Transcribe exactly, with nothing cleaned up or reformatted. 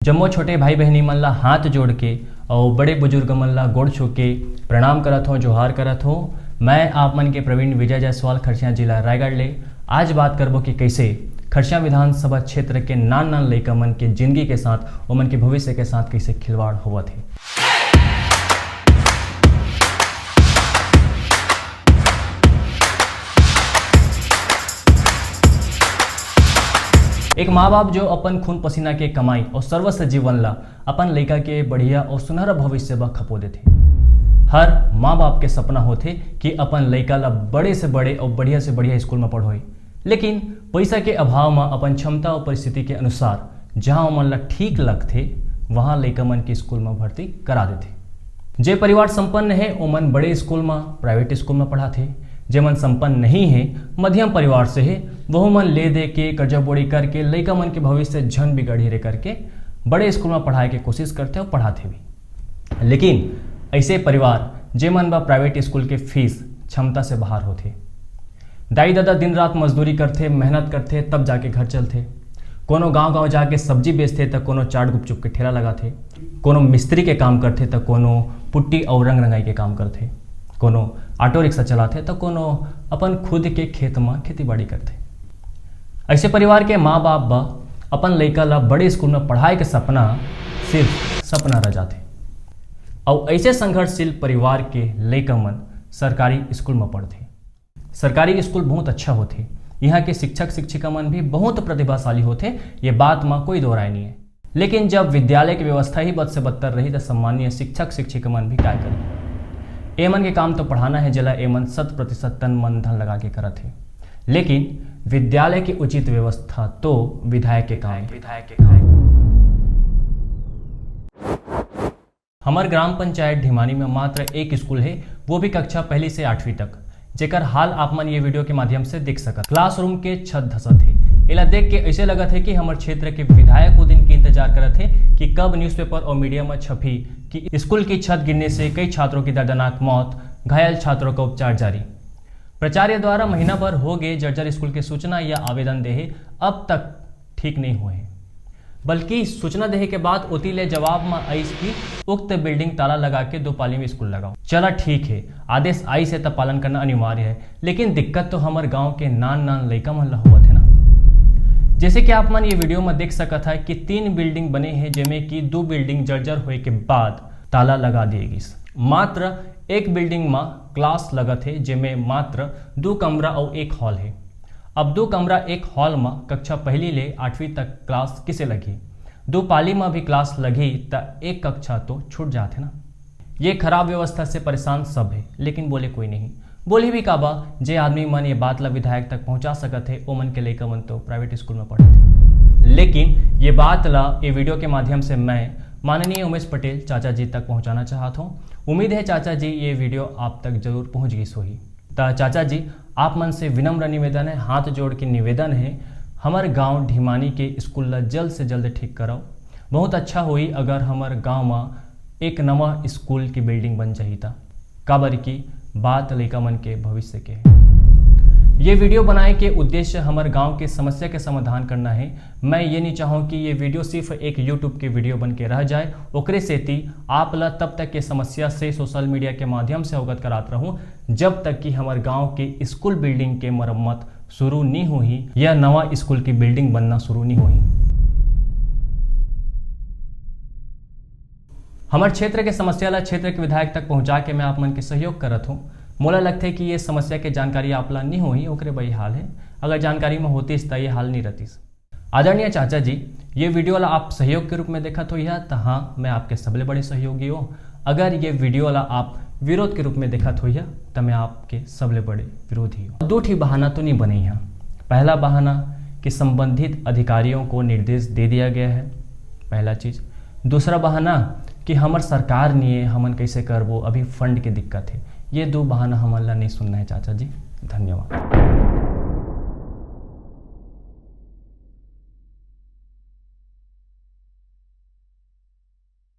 जम्मो छोटे भाई बहिनी मन ला हाथ जोड़ के अउ बड़े बुजुर्ग मन ला गोड़ छू के प्रणाम करत हों, जोहार करत हों। मैं आप मन के प्रवीण विजय जायसवाल, खरसिया जिला रायगढ़ ले। आज बात करबो कि कैसे खरसिया विधानसभा क्षेत्र के नान नान लइका मन के जिंदगी के साथ, ओमन के भविष्य के साथ कैसे खिलवाड़ होवत हे। एक माँ बाप जो अपन खून पसीना के कमाई और सर्वस्व जीवन ला अपन लइका के बढ़िया और सुनहरा भविष्य बर खपो देथे। हर माँ बाप के सपना होथे कि अपन लइका ला बड़े से बड़े और बढ़िया से बढ़िया स्कूल में पढ़ोई, लेकिन पैसा के अभाव में अपन क्षमता और परिस्थिति के अनुसार जहाँ ओमन ला ठीक लगथे, वहाँ लइका मन के स्कूल में भर्ती करा देथे। जे परिवार संपन्न हे, ओमन बड़े स्कूल में, प्राइवेट स्कूल में पढ़ाथे। जेमन संपन्न नहीं हे, मध्यम परिवार से हे, वहू मन ले दे के, कर्जा बोड़ी करके लइका मन के भविष्य झन बिगड़ही रे करके बड़े स्कूल में पढ़ाए के कोशिश करथे और पढ़ाथे भी। लेकिन ऐसे परिवार, जेमन बर प्राइवेट स्कूल के फीस क्षमता से बाहर होथे, दाई ददा दिन रात मजदूरी करथे, मेहनत करथे, तब जाके घर चलथे। कोनो गांव-गांव जाके सब्जी बेचथे, त कोनो चाट गुपचुप के ठेला लगाथे, कोनो मिस्त्री के काम करथे, त कोनो पुट्टी अउ रंग रंगाई के काम करथे, कोनो ऑटो रिक्शा चलाथे, त कोनो अपन खुद के खेत म खेती बाड़ी करथे। ऐसे परिवार के माँ बाप बर अपन लइका ला बड़े स्कूल में पढ़ाए के सपना सिर्फ सपना रह जाथे। अउ ऐसे संघर्षशील परिवार के लइका मन सरकारी स्कूल में पढ़थे। सरकारी स्कूल बहुत अच्छा होथे, यहाँ के शिक्षक शिक्षिका मन भी बहुत प्रतिभाशाली होथे, ये बात में कोई दो राय नहीं है। लेकिन जब विद्यालय की व्यवस्था ही बद से बदतर रही, तो सम्मानीय शिक्षक शिक्षिका मन भी काय करही? एमन के काम तो पढ़ाना है, जेला एमन शत प्रतिशत तन मन धन लगा के करत हे, लेकिन विद्यालय की उचित व्यवस्था तो विधायक के काम है। विधायक के काम। हमर ग्राम पंचायत ढिमानी में मात्र एक स्कूल हे, वो भी कक्षा पहली से आठवीं तक, जेकर हाल आप मन ये वीडियो के माध्यम से देख सकत। क्लासरूम के छत धसत हे। एला देख के ऐसे लगत हे कि हमर क्षेत्र के विधायक वो दिन के इंतजार करत हे कि कब न्यूज़पेपर और मीडिया में छपही कि स्कूल की छत गिरने से कई छात्रों की दर्दनाक मौत, घायल छात्रों का उपचार जारी। प्राचार्य द्वारा महीना भर हो गए जर्जर स्कूल के सूचना या आवेदन देहे, अब तक ठीक नहीं हुए हैं। बल्कि सूचना देहे के बाद ओती ले जवाब म आइस कि उक्त बिल्डिंग ताला लगा के दो पाली में स्कूल लगाओ। चला ठीक है, आदेश आइस है तब पालन करना अनिवार्य है, लेकिन दिक्कत तो हमर गांव के नान नान लइका मन ला होवत है ना। जैसे कि आप मन ये वीडियो में देख सकत है कि तीन बिल्डिंग बने हैं, जेमे कि दो बिल्डिंग जर्जर होए के बाद ताला लगा दिए गिस। मात्र एक बिल्डिंग म क्लास लगत हे, जेमे मात्र दो कमरा अउ एक हॉल हे। अब दो कमरा एक हॉल म कक्षा पहली ले आठवीं तक क्लास किसे लगही? दो पाली म भी क्लास लगही त एक कक्षा तो छूट जात हे ना। ये खराब व्यवस्था से परेशान सब हे, लेकिन बोले कोई नहीं। बोले भी काबा, जे आदमी मन ये बात ला विधायक तक पहुंचा सकत हे, ओमन के लइका मन तो प्राइवेट स्कूल में पढ़त हे। लेकिन ये बात ला ये वीडियो के माध्यम से मैं माननीय उमेश पटेल चाचा जी तक पहुंचाना चाहत हूँ। उम्मीद है चाचा जी ये वीडियो आप तक जरूर पहुंच गई होही। त चाचा जी, आप मन से विनम्र निवेदन है, हाथ जोड़ के निवेदन है, हमर गांव ढिमानी के स्कूल ला जल्द से जल्द ठीक कराओ। बहुत अच्छा होई अगर हमर गांव म एक नवा स्कूल की बिल्डिंग बन जाही त, काबर की बात लइका मन के भविष्य के है। ये वीडियो बनाए के उद्देश्य हमर गांव के समस्या के समाधान करना है। मैं ये नहीं चाहूँ कि ये वीडियो सिर्फ एक YouTube के वीडियो बन के रह जाए। ओकरे सेती आप ला तब तक ये समस्या से सोशल मीडिया के माध्यम से अवगत करात रहूँ, जब तक कि हमर गांव के स्कूल बिल्डिंग के मरम्मत शुरू नहीं होही या नवा स्कूल की बिल्डिंग बनना शुरू नहीं होही। हमर क्षेत्र के समस्या ला क्षेत्र के विधायक तक पहुंचा के मैं आप मन के सहयोग करत हूँ। मोला लगथे कि ये समस्या के जानकारी आप ला नहीं होही, ओकरे बर ये हाल है। अगर जानकारी में होतीस त ये हाल नहीं रहतीस। आदरणीय चाचा जी, ये वीडियो ला आप सहयोग के रूप में देखत होइहा त हाँ, मैं आपके सबले बड़े सहयोगी हूँ। अगर ये वीडियो ला आप विरोध के रूप में देखत होइहा त मैं आपके सबले बड़े विरोधी हूँ। दो ठी बहाना तो नहीं बने यहाँ। पहला बहाना कि संबंधित अधिकारियों को निर्देश दे दिया गया है, पहला चीज। दूसरा बहाना कि हमर सरकार नहीं है, हमन कैसे करबो, अभी फंड के दिक्कत है। ये दो बहाना हमन ला नहीं सुनना है चाचा जी। धन्यवाद।